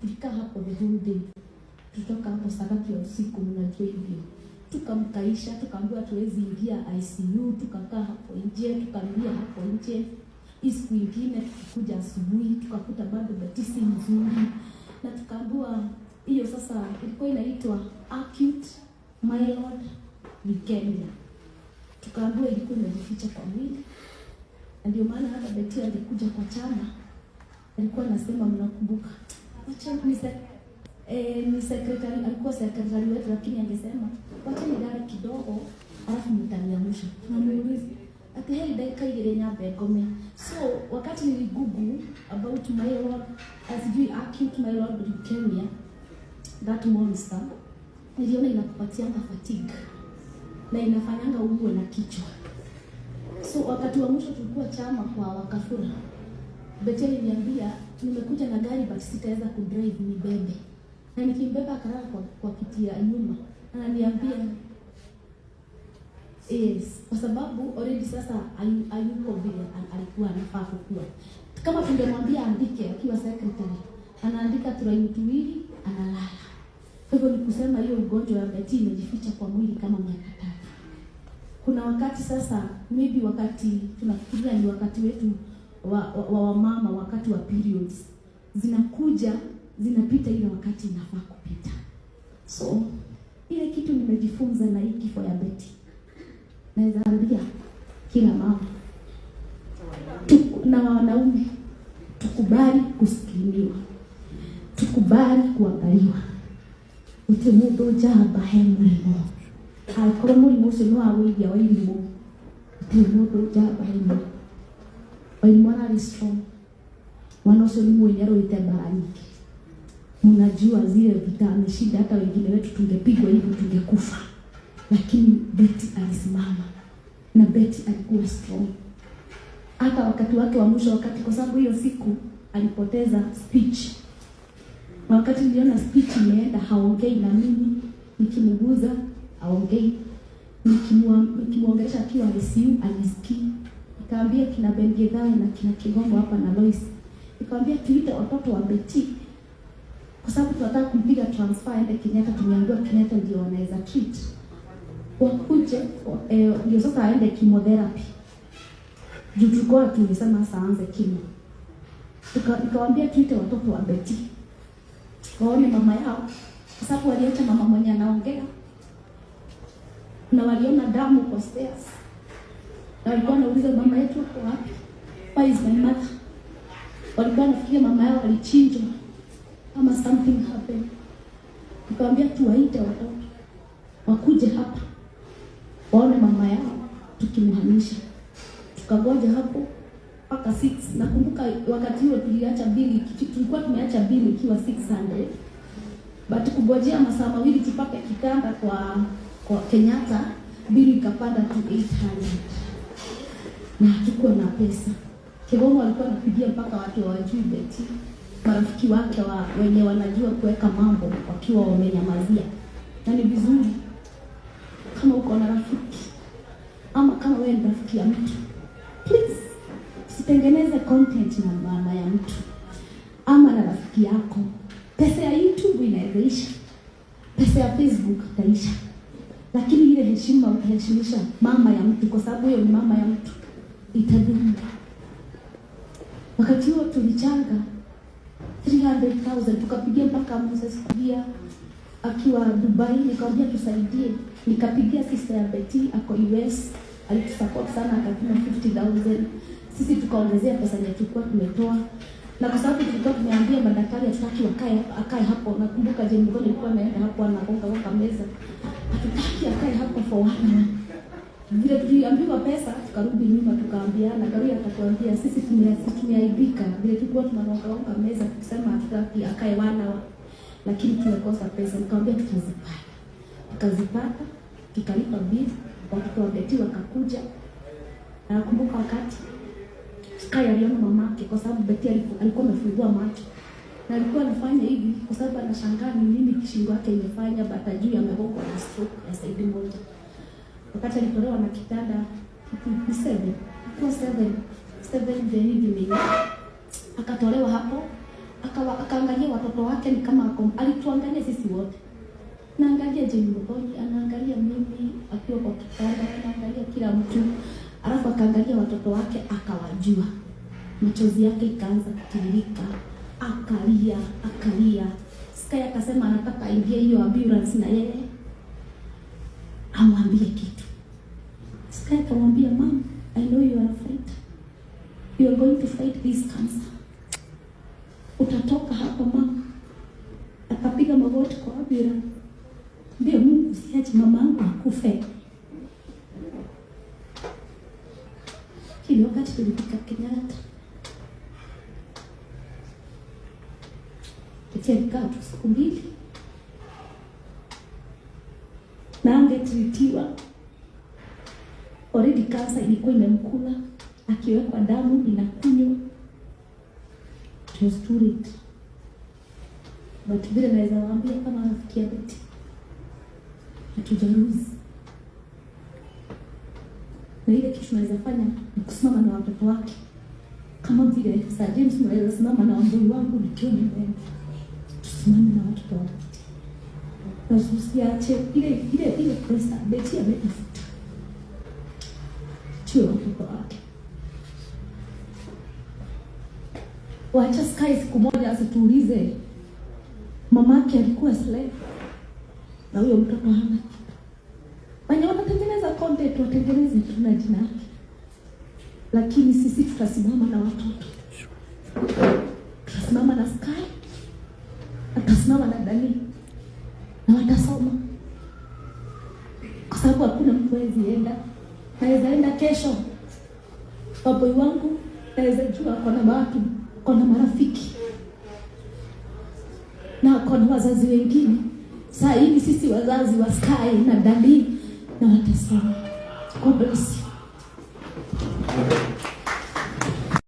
Tulikaa hapo the whole day. Tutoka hapo saa 3 ya usiku, mnajua hivyo. Tukamkaisha, tukaambiwa tuwezi ingia ICU, tukakaa hapo nje, tukarudia hapo nje. Hii siku ingine tukikuja asubuhi tukakuta bado Betty si mzuri, na tukaambiwa hiyo sasa ilikuwa inaitwa acute myeloid leukemia. Tukaambiwa ilikuwa imejificha kwa mwili, na ndio maana hata Betty alikuja kwa chama, alikuwa anasema, mnakumbuka, wacha ni secretary, alikuwa secretary wetu, lakini angesema, "Wacha nilale kidogo alafu mtaniamsha." Tunamuuliza ati, "Hei, dakika 2 nyambe ngome." So wakati niligoogle about myeloid, sijui acute myeloid leukemia, that monster, niliona inakupatianga fatigue na inafanyanga uwe na kichwa. So wakati wa mwisho tulikuwa chama kwa Wakafura, Betty aliniambia, "Nimekuja na gari but sitaweza kudrive, nibebe." Na nikimbeba akalala kwa kiti ya nyuma. Ananiambia yes, kwa sababu already sasa hayuko vile alikuwa anafaa kukua. Kama tungemwambia andike akiwa secretary, anaandika tulaini tuwili, analala. Kwa hivyo ni kusema hiyo ugonjwa ya Betty imejificha kwa mwili kama miaka 3. Kuna wakati sasa, maybe wakati tunafikiria ni wakati wetu wa wamama, wakati wa periods zinakuja zinapita ile wakati inafaa kupita. So ile kitu nimejifunza na hii kifo ya Betty, naweza ambia kila mama na wanaume, tukubali kuscreeniwa, tukubali kuangaliwa. Gũtirĩ mũndũ njamba he mũrimũ, angĩkorwo mũrimũ ũcio nĩ wa wĩiria wa irimũ, gũtirĩ mũndũ njamba he mũrimũ. Wairimũ ararĩ strong. Mwana ũcio nĩ mũĩ nĩarũĩte mbara nyingĩ, mnajua zile vita ameshinda, hata wengine wetu tungepigwa hivi tungekufa, lakini Betty alisimama na Betty alikuwa strong hata wakati wake wa mwisho, wakati, kwa sababu hiyo siku alipoteza speech, na wakati niliona speech imeenda, haongei na mimi, nikimguza haongei, nikimuongelesha akiwa ICU anisikii. Nikaambia kina Ben Githae na kina Kigongo hapa na Lois, nikamwambia tuite watoto wa Betty kwa sababu tunataka kumpiga transfer aende Kenyatta. Tumeambiwa Kenyatta ndio wanaweza treat, wakuje ndio sasa aende chemotherapy juu tulikuwa tumesema sasa aanze chemo. Nikawambia tuite watoto wa Betty waone mama yao, kwa sababu waliacha mama mwenye anaongea na waliona damu kwa stairs, na walikuwa wanauliza, "Mama yetu ako wapi? Where is my mother?" Walikuwa wanafikiria mama yao alichinjwa ama something happened. Nikamwambia tuwaite watoto wakuje hapa waone mama yao tukimhamisha. Tukagoja hapo mpaka 6. Nakumbuka wakati huo tuliacha bili, tulikuwa tumeacha bili ikiwa 600, but kugojea masaa 2 tupate kitanda kwa Kenyatta, bili ikapanda to 800 na hatukuwa na pesa. Kigongo alikuwa anapigia mpaka watu hawajui Betty, marafiki wake wenye wanajua kuweka mambo wakiwa wamenyamazia. Na ni vizuri kama uko na rafiki ama kama wewe ni rafiki ya mtu, please usitengeneze content na mama ya mtu ama na rafiki yako. Pesa ya YouTube inaweza isha, pesa ya Facebook itaisha, lakini ile heshima utaheshimisha mama ya mtu, kwa sababu hiyo ni mama ya mtu, itadumu. Wakati huo tulichanga 300,000, tukapigia mpaka Moses Kuria akiwa Dubai, nikamwambia tusaidie. Nikapigia sister ya Betty ako US, alitusupport sana, akatuma 50,000. Sisi tukaongezea pesa yenye tulikuwa tumetoa, na kwa sababu tulikuwa tumeambia madaktari hatutaki wakae akae hapo. Nakumbuka Jane Muthoni alikuwa anaenda hapo anagonga gonga meza, hatutaki akae hapo for one hour. Vile tuliambiwa pesa, tukarudi nyuma tukaambiana, Garuya akatuambia sisi tumeaibika vile tulikuwa tunagonga gonga meza tukisema hatutaki akae one hour, lakini tumekosa pesa. Nikamwambia tutazipata, tukazipata, tukalipa bill, watoto wa Betty wakakuja. Na nakumbuka wakati Sky aliona mamake, kwa sababu Betty alikuwa amefungua macho na alikuwa anafanya hivi kwa sababu anashangaa ni nini shingo yake imefanya, but ajui amegongwa na stroke ya side moja. Wakati alitolewa na kitanda kitu ni 7, ilikuwa 7, 7 the evening, akatolewa hapo, akaangalia watoto wake. wake ni kama ako, alituangalia sisi wote. Naangalia Jane Muthoni, anaangalia mimi akiwa kwa kitanda, anaangalia kila mtu, alafu akaangalia watoto wake akawajua. Machozi yake ikaanza kutiririka, akalia, akalia. Sky akasema anataka aingie hiyo ambulance na yeye amwambie kitu. Sky akamwambia, "Mom, I know you are a fighter. You are going to fight this cancer. Utatoka hapa, mama." Akapiga magoti kwa ambulance. "Ndio Mungu, usiache mama yangu akufe." Kile wakati tulifika Kenyatta, Betty alikaa tu siku 2 na angetreatiwa. Already cancer ilikuwa imemkula, akiwekwa damu inakunywa. It was too late. But vile naweza waambia kama rafiki ya Betty, hatujaruzi. Na ile kitu tunaweza fanya ni kusimama na watoto wake, kama vile Sir James naweza simama na wambui wangu nikiwa nimeenda. Tusimame na watoto wa Betty na tusiache ile pesa Betty ametafuta, tuwe watoto wake. Wacha Sky siku moja asituulize mamake alikuwa slave na huyo mtoto hana kitu. Wenye wanatengeneza content watengeneze tu na jina yake, lakini sisi tutasimama na watoto, tutasimama na Sky, tutasimama na Dani na watasoma, kwa sababu hakuna mtu hawezi enda. Naweza enda kesho, waboi wangu naweza jua kona watu, kona marafiki na kona wazazi wengine. Saa hii sisi wazazi wa Sky na Dani na watasoma. God bless you.